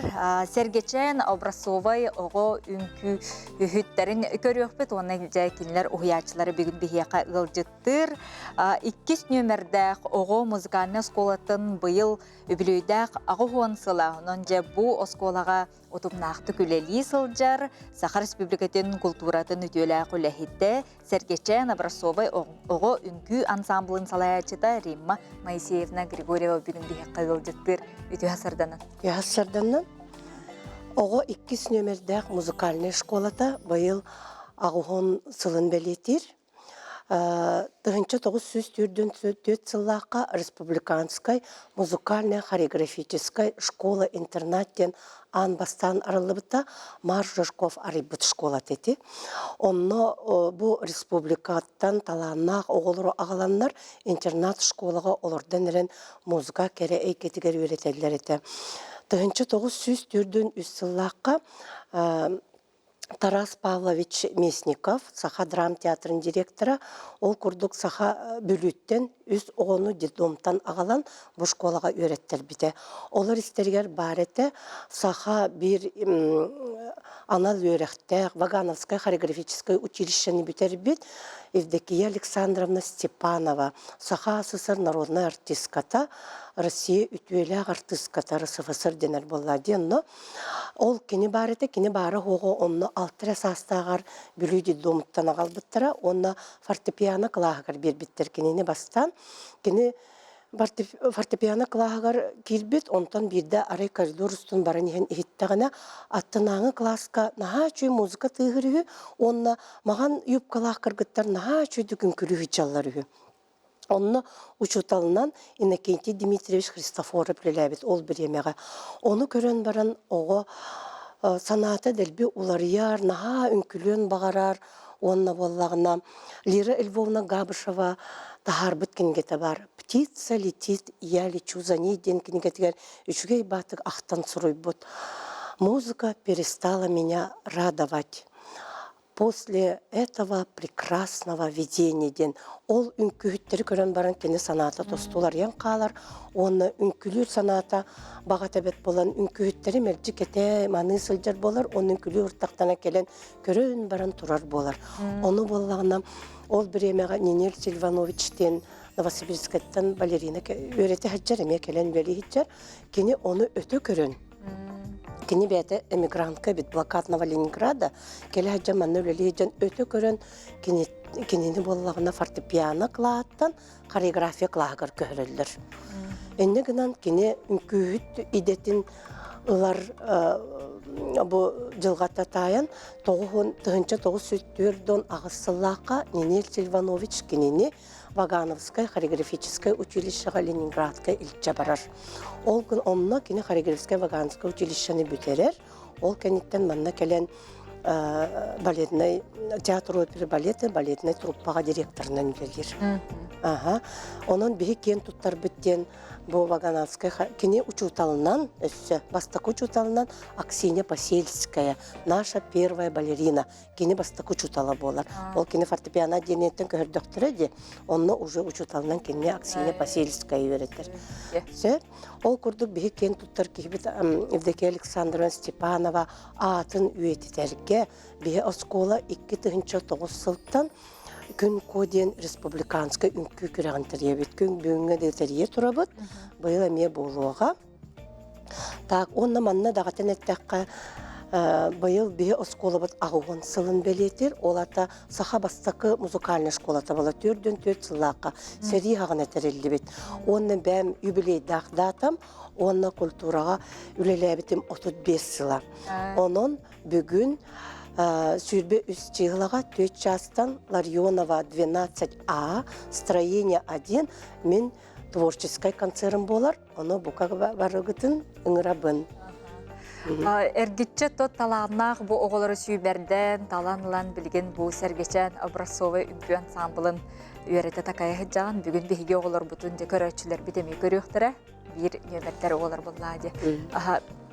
Сэргэчээн образцовай оҕо үҥкүү үһүттэрин көрүөхпүт уонна дьэ кинилэр уһуйааччылары бүгүн биһиэхэ ыалдьыттыыр. Иккис нүөмэрдээх оҕо музыкальнай оскуолатын быйыл үбүлүөйдээх 80 сыла. Онон дьэ бу оскуолаҕа утумнаахтык үлэлии сылдьар Саха Республикатын култууратын үтүөлээх үлэһитэ Сэргэчээн образцовай оҕо үҥкүү ансамблын салайааччыта Римма Моисеевна Григорьева бүгүн биһиэхэ ыалдьыттыыр үтүө сарданан. Үтүө сарданан. Оҕо иккис нүөмэрдээх музыкальнай школата быйыл аҕыһон сылын бэлиэтиир. 1944 сыллаахха Республиканскай музыкальнай-хореографическай школа-интернат диэн аан бастаан арыллыбыта Марш Жирков арыйбыт школата ити. Онно бу республикаттан талааннаах оҕолору аҕаланнар интернат школаҕа олордон эрэн музыка кэрэ эйгэтигэр үөрэтэллэр этэ. 1943 сыллаахха Тарас Павлович Местников, Саха драмтеатрын директора, ол курдук Саха Бүлүүттэн үс оҕону детдомтан аҕалан бу школаҕа үөрэттэрбитэ. Олор истэригэр баар этэ саха биир анал үөрэхтээх Вагановскай хореографическай училищены бүтэрбит Евдокия Александровна Степанова, Саха СССР народнай артистката, Россия үтүөлээх артистката РСФСР дэнэр буолла диэн, но Ол кини баар этэ, кини баара-суоҕа онно алта эрэ саастааҕар Бүлүү детдомуттан аҕалбыттара уонна фортепиано кылааһыгар биэрбиттэр кинини бастаан. Кини Фортепиано кылааһыгар киирбит, онтон биирдэ арай коридор устун баран иһэн иһиттэҕинэ, аттынааҥы кылааска наһаа үчүгэй музыка тыаһыыр үһү уонна маҕан юбкалаах кыргыттар наһаа үчүгэйдик үҥкүүлүү сылдьаллар үһү. Онно учууталынан Иннокентий Дмитриевич Христофоров үлэлээбит ол бириэмэҕэ. Ону көрөн баран оҕо санаата дэлби уларыйар, наһаа үҥкүлүөн баҕарар уонна буоллаҕына Лира Львовна Габышева таһаарбыт кинигэтэ баар «Птица летит, я лечу за ней» диэн кинигэтигэр үчүгэй баатык ахтан суруйбут. Музыка перестала меня радовать. После этого прекрасного видения диэн ол үҥкүүһүттэри көрөн баран кини санаата тостуларыйан хаалар уонна үҥкүүлүүр санаата баҕата бэт буолан үҥкүүһүттэри мэлдьи кэтээ маныы сылдьар буолар уонна үҥкүүлүү ыртахтана кэлэн көрөн баран турар буолар. Ону буоллаҕына ол бириэмэҕэ Нинель Сильванович диэн Новосибирскайтан балерина үөрэтэ сылдьар, эмиэ кэлэн үлэлии сылдьар. Кини ону өтө көрөн, кини бэйэтэ эмигрантка эбит блокадного Ленинграда, кэлэ сылдьан манна үлэлии сылдьан өтө көрөн кини кинини буоллаҕына фортепиано кылааһыттан хореография кылааһыгар көһөрөллөр. Инньэ гынан кини үҥкүүһүт идэтин ылар бу дьылҕата таайан 1948 сыллаахха Нинель Сильванович кинини Вагановскай хореографическай училищеҕа Ленинградка илдьэ барар. Ол күн онно кини хореографическай Вагановскай училищены бүтэрэр. Ол кэнниттэн манна кэлэн балетный театр оперы балеты балетнай труппаҕа директорынан үлэлиир. Аха. Онон биһи киэн туттарбыт диэн бу Вагановскай кини учууталынан өссө бастакы учууталынан Аксинья Посельская, наша первая балерина, кини бастакы учуутала буолар. Ол кини фортепиано отделениеттен көһөрдөхтөрө дии, онно уже учууталынан кини Аксинья Посельская үөрэтэр. Сөп. Ол курдук биһи киэн туттар киһибит Евдокия Александровна Степанова аатын үйэтитэргэ биһи оскуола 2009 сылтан Күн Куо диэн республиканскай үҥкүү күрэҕин тэрийэбит. Күн бүгүҥҥэ да тэрийэ турабыт. Быйыл эмиэ буолуоҕа. Так, уонна манна даҕатан эттэххэ, быйыл биһи оскуолабыт аҕыһын сылын бэлиэтир. Ол ата саха бастакы музыкальнай школата була 44 сыллаахха сэрии хаҕына тэриллибит. Уонна бэйэм юбилейдаах датам уонна культураҕа үлэлээбитим 35 сыла. Онон бүгүн 23 чыһылаҕа 4 чаастан Ларионова 12А, строение 1 мин творческай концерым буолар. Ону бука барыгытын ыҥырабын. Эргиччи тот талааннаах бу оҕолору сүүмэрдээн, талан ылан билигин бу Сэргэчээн образцовай үҥкүү ансамблын үөрэтэ такайа сылдьаҕын. Бүгүн биһиги оҕолорбутун дьэ көрөөччүлэрбит эмиэ көрүөхтэрэ. Биир нүөмэрдэр оҕолор буоллаа дии.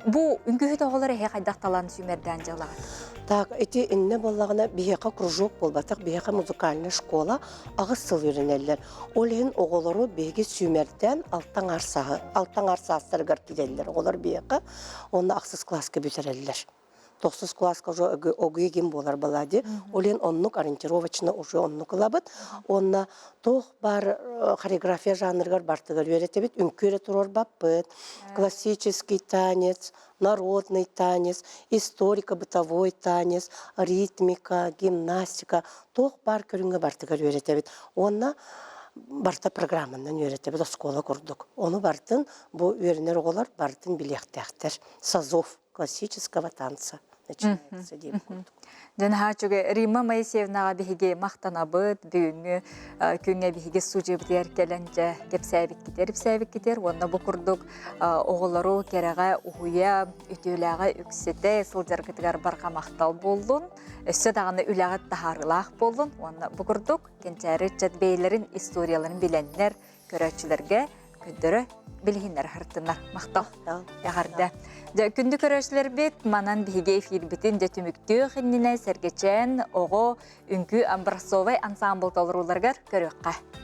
Бу үҥкүүһүт оҕолор эһэ хайдах талан сүүмэрдээн дьыалаҕыт? Так, ити иннэ буоллаҕына биһиэхэ кружок буолбатах, биһиэхэ музыкальная школа аҕыс сыл үөрэнэллэр. Ол иһин оҕолору биһиги сүүмэрдээн алтаҥар саастарыгар киирэллэр. Оҕолор биһиэхэ уонна ахсыс кылааска бүтэрэллэр. Тохсус кылааска уже огуегин буолар балади. Ол иһин оннук ориентировочно уже оннук ылабыт. Уонна туох баар хореография жанрыгар бартыгар үөрэтэбит. Үҥкүү эрэ туруорбаппыт. Классический танец, народный танец, историко-бытовой танец, ритмика, гимнастика, туох баар көрүҥҥэ бартыгар үөрэтэбит. Уонна барыта программанан үөрэтэбит оскуола курдук. Ону бартын бу үөрэнэр оҕолор бартын билиэхтээхтэр. Созов классического танца начинается диэн курдук. Дьэ үчүгэй Римма Моисеевнаҕа биһиги махтанабыт. Бүгүҥҥү күҥҥэ биһиги судьуйбутугар кэлэн дьэ кэпсээбиккитигэр ипсээбиккитигэр уонна бу курдук оҕолору кэрэҕэ уһуйа, үтүөлээҕэ үксэтэ сылдьаргытыгар барҕа махтал буоллун. Өссө даҕаны үлэҕит таһаарыылаах буоллун уонна бу курдук кэнчээри ыччат бэйэлэрин историяларын билэннэр көрөөччүлэргэ көрдөрө билиһиннэрэ сырыттыннар. Махтал. Эҕэрдэ. Дьэ, күндү көрөөччүлэрбит, манан биһиги эфирбитин дьэ түмүктүөх иннинэ Сэргэчээн оҕо үҥкүү образцовай ансаамбыл толорууларыгар көрүөххэ.